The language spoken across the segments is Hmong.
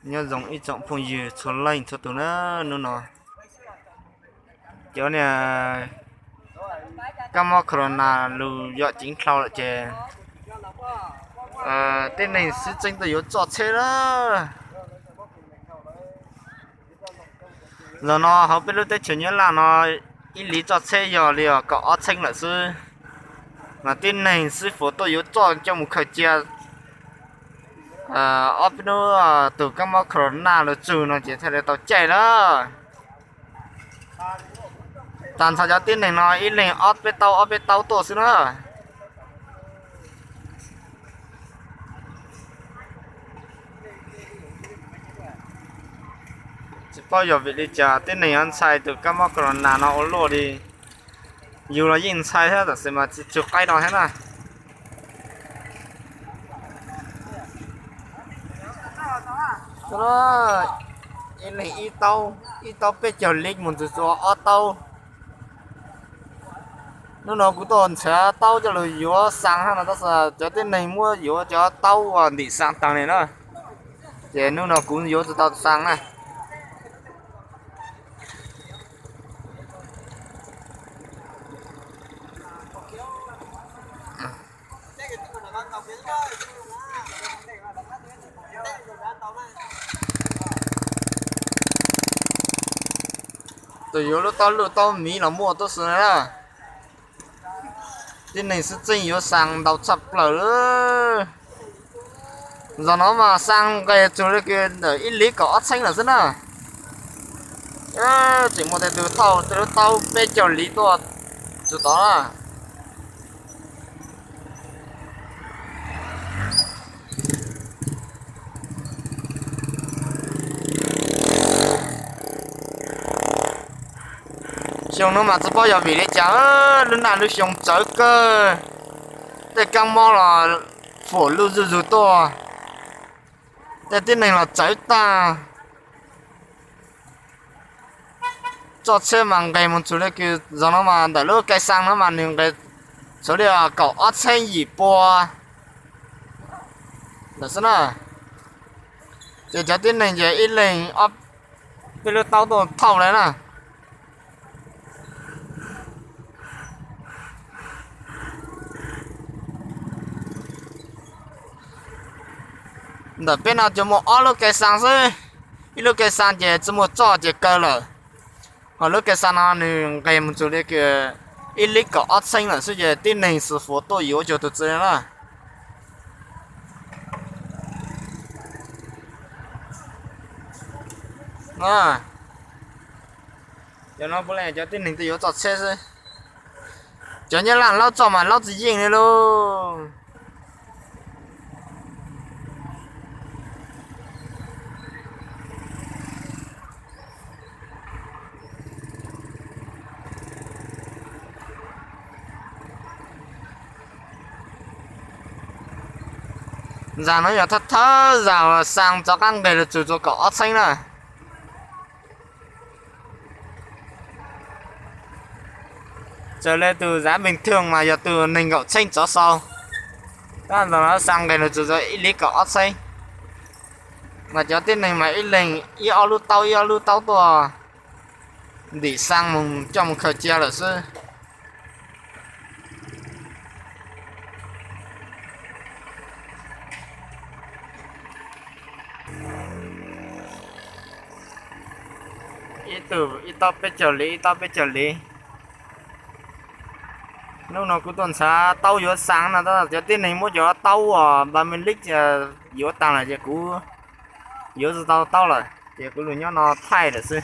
Nyob zoo ib tsoom phooj ywg txhua leej txhua tus na, hnub no cov niag kab mob corona lug yog ceev dhau lawm ces tib neeg sib txeeb tuaj yuav txoj tsheb lawm. Zaum no hauv peb lub teb chaws Nyab Laj no ib li txoj tsheb yog li kaum ob txheeb lawm xwb, mas tib neeg sib fuav tuaj yuav txoj coj mus khaws cia ob peb hnub tus kab mob corona los tsug no ces thiaj li tau caij lawm. Tag nrho cov tib neeg no ib leeg ob peb taub ob peb taub tuaj xwb na. Tsis paub yog vim li cas tib neeg yuav ntshai tus kab mob corona no ua luaj li. Yus los yeej ntshai thiab tab sis mas tsis tsw qaib no thiab na. Ib leeg ib taub, ib taub peb caug li mus txug txug ob taub. Hnub no kuv tuaj nrhiav taub coj lug yuav xaa hab no tab sis cov tib neeg muab yuav cov taub uas ntim xaa taag li na. Ces hnub no kuv yuav tsis tau xaa na. Tus yuav lub taub luj taub miv los muaj tub si na. Tib neeg sib txeeb yuav xaa ntau tshaj plaws. Zaum no mas xaa nqes txug li ntawm ib li kaum ob txheeb lawm xwb na. Tseem muaj tej tug thauj tej lub taub peb caug li tuaj txug tod na. Xyoo no mas tsis paub yog vim li cas, lub naj lub xyoo txawv kawg, tej kab mob los fuam luj zuj zus tuaj, tej tib neeg los txawv tag. Txoj tsheb mas nqes mus txug li kws zaum no mas ntawm lub kais xaa no mas nws nqes txhua li kaum ob txheeb yim pua lawm xwb na. Ces cov tib neeg ces ib leeg ob peb lub taub tuaj thauj li na. Ntawm peb no ces muaj ob lub kais xaa xwb, ib lub kais xaa ces tsis muaj txoj ces kaw lawm, ho lub kais xaa no nws nqes mus txug li ib lib kaum ob txheeb lawm xwb ces tib neeg xwb fuav tuaj yuav cuag tus txiv na. Cov no puav leej cov tib neeg tuaj yuav txoj tsheb xwb. Cov Nyab Laj laub txoj mas laub tsis yeej li lauj. Zag no yog thawj thawj zag uas xaa rov qab nqes lug txug txug kaum ob txheeb na. Txawm le tus zag bình thường mas yog tus neeg nkaum txheeb tsov sau, tab sis no xaa nqes lug txug txug ib lib kaum ob txheeb, mas cov tib neeg mas ib leeg ib ob lub taub ib ob lub taub tuaj ntim xaa mus coj mus khaws cia lawm xwb. Ib tug ib taub peb caug li, ib taub peb caug li. Hnub no kuv tuaj nrhav taub yuav xaa no, cov tib neeg muab cov taub uas ba me lib yuav taag lawm ces kuv yuav tsis tau taub lawm ces kuv lug nyob no thaij lawm xwb.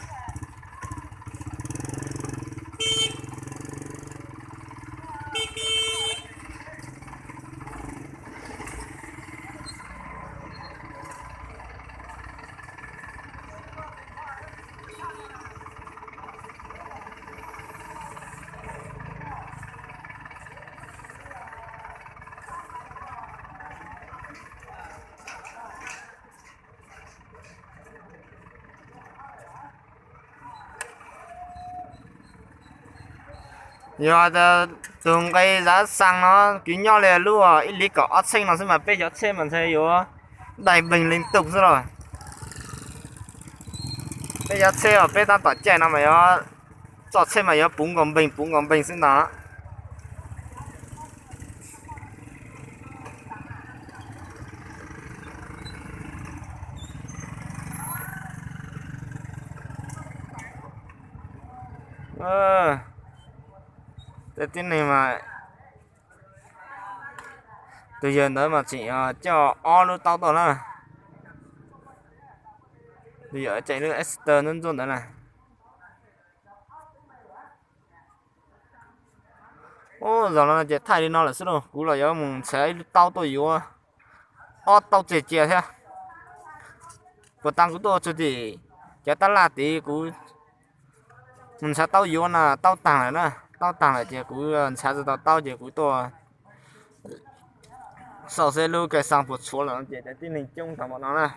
Yog tas tus nqe zaj xaa no kuj nyob li lub ib lib kaum ob txheeb no xwb mas peb cov tsheb mas ntshe yuav dai beeg leej tug xwb los. Peb yuav tsheb os, peb tab tom caij no mas yuav txoj tsheb mas yuav puv nkaus npeeg puv nkaus npeeg xwb ntag. Tej tib neeg mas, tus yawg ntawd mas tseem coj ob lub taub tuaj na. Tus yawg caij lub Exeter ntxub ntxub ntawd na. Ub, zaum no ces thaij li no lawm xwb lauj, kuv los yuav mus nrhiav ib lub taub tuaj yuav ob taub tseg cia thiab. Puag ta kuv tuaj txog tim cov tab laj tid kuv mus nrhiav taub yuav na, taub tag lawm na, taub tag lawm ces kuv nrhiav tsis tau taub ces kuv tuaj xauj seb lub kawg xaj puas tshuav lawm no ces cov tib neeg coob tag npaum no na.